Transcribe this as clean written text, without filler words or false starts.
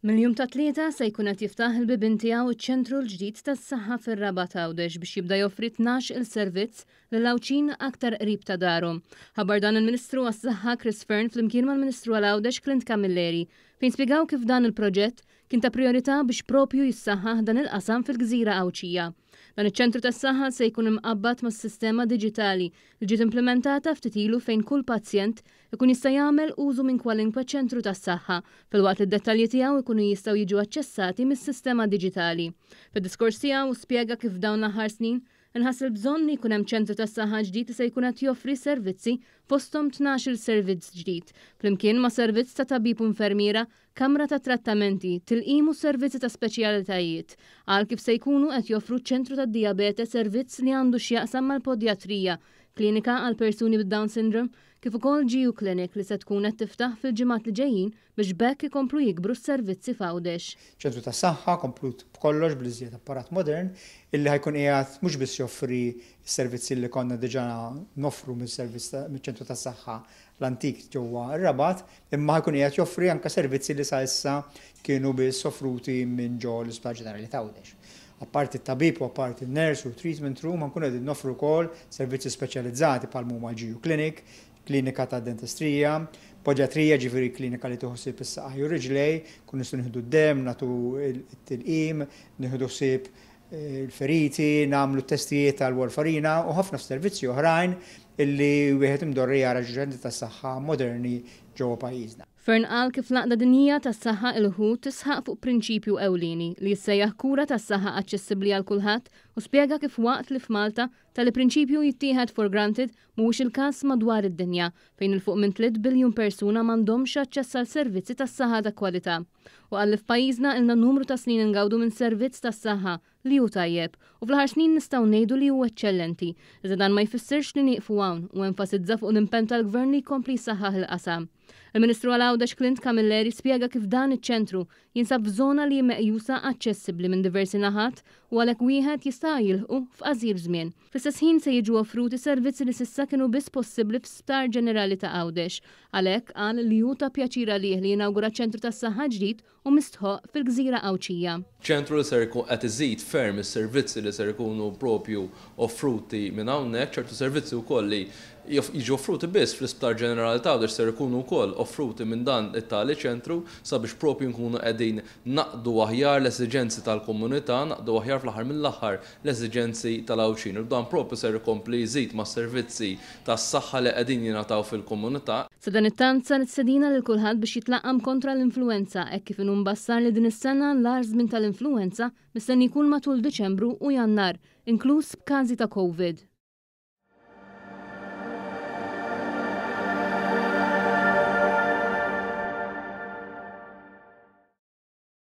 Mill-jum tat-Tlieta se jkun qed jiftaħ il-bibien tiegħu ċ-ċentru l-ġdid tas-saħħa fir-Rabat Għawdex biex jibda joffri 12-il servizz lil Għawdxin aktar qrib ta' darhom. Ħabbar dan il-Ministru għas-Saħħa Chris Fearne flimkien mal-Ministru għal Għawdex Clint Camilleri fejn spjegaw kif dan il-proġett kien ta' prijorità biex propju jissaħħaħ dan il-qasam fil-gżira Għawdxija. Dan iċ-ċentru tas-saħħa se jkun imqabbad mas-sistema diġitali li ġiet implimentata ftit ilu fejn kull pazjent ikun jista' jagħmel użu minn kwalinkwe ċentru tas-saħħa, filwaqt li d-dettalji tiegħu jkunu jistgħu jiġu aċċessati mis-sistema diġitali. Fid-diskors tiegħu spjega kif f'dawn l-aħħar snin inħass il-bżonn li jkun hemm ċentru tas-saħħa ġdid li se jkun qed joffri servizzi fosthom 12-il servizz ġdid, flimkien ma' servizz ta' tabib u infermiera, kamra ta' trattamenti, tilqim u servizzi ta' speċjalitajiet. Qal kif se jkunu qed joffru ċ-ċentru tad-dijabete servizz li għandu x'jaqsam mal-podjatrija, klinika għal persuni bid-Down Syndrome, kif ukoll GU Clinic li se tkun qed tiftaħ fil-ġimgħat li ġejjin biex b'hekk ikomplu jikbru s-servizzi f'Għawdex. Ċentru tas-saħħa komplut b'kollox bl-iżjed apparat modern illi ħa jkun qiegħed mhux biss joffri s-servizzi li konna diġà noffru mis-servizz miċ-ċentru tas-saħħa l-antik ġewwa r-Rabat imma ħa jkun qiegħed joffri anke servizzi li sa issa kienu biss offruti minn ġo l-Isptar Ġenerali t'Għawdex. Apparti t-tabib u apparti n-nurse u treatment room, ħa nkunu qegħdin noffru wkoll servizzi speċjalizzati bħal huma l-GU Clinic, klinika ta' dentistrija, podjatrija ġifieri klinika li tieħu ħsieb is-saqaj u riġlej, kun nistgħu nieħdu d-demm, nagħtu t-tilqim, nieħdu ħsieb il-feriti, nagħmlu testijiet tal-warfarina u ħafna servizzi oħrajn illi wieħed imdorri jara ġo ċentri tas-saħħa moderni ġewwa pajjiżna. Fearne qal kif l-Għaqda Dinjija tas-Saħħa il-WHO tisħaq fuq prinċipju ewlieni li jissejjaħ kura tas-saħħa aċċessibbli għal kulħadd u spjega kif waqt li f'Malta tali prinċipju jittieħed for granted mhuwiex il-każ madwar id-dinja fejn 'il fuq minn 3 biljun persuna m'għandhomx aċċess għal servizzi tas-saħħa ta' kwalità. U qal li f'pajjiżna ilna numru ta' snin ingawdu minn servizz tas-saħħa li hu tajjeb u fl-aħħar snin nistgħu ngħidu li hu eċċellenti. Iżda dan ma jfissirx li nieqfu hawn u enfasizza fuq l-impenn tal-Gvern li jkompli jsaħħaħ il-qasam. Il-Ministru għal Għawdex Clint Camilleri spjega kif dan iċ-ċentru jinsab f'żona li hi meqjusa aċċessibbli minn diversi naħat u għalhekk wieħed jista' jilħqu f'qasir żmien. Fl-istess ħin se jiġu offruti servizzi li s'issa kienu biss possibbli f'Sptar Ġenerali ta' Għawdex. Għalhekk qal li hu ta' pjaċir għalih li jinawgura ċentru tas-saħħa ġdid u mistħoqq fil-gżira Għawdxija. Ċentru li ser ikun qed iżid ferm is-servizzi li ser ikunu propju offruti minn hawnhekk, ċertu servizzi wkoll li jiġu offruti biss fl-Isptar Ġenerali t'Għawdex ser ikunu wkoll offruti minn dan it-tali ċentru sabiex propju nkunu qegħdin naqdu aħjar l-esiġenzi tal-komunità, naqdu aħjar fl-aħħar mill-aħħar l-esiġenzi tal-Għawdxin. U dan propju ser ikompli jżid mas-servizzi tas-saħħa li qegħdin jingħataw fil-komunità. Sadanittant saret stedina lil kulħadd biex jitlaqqam kontra l-influwenza hekk kif inhu mbassar li din is-sena l-agħar żmien tal-influwenza mistenni jkun matul Diċembru u Jannar, inkluż b'każi ta' Covid.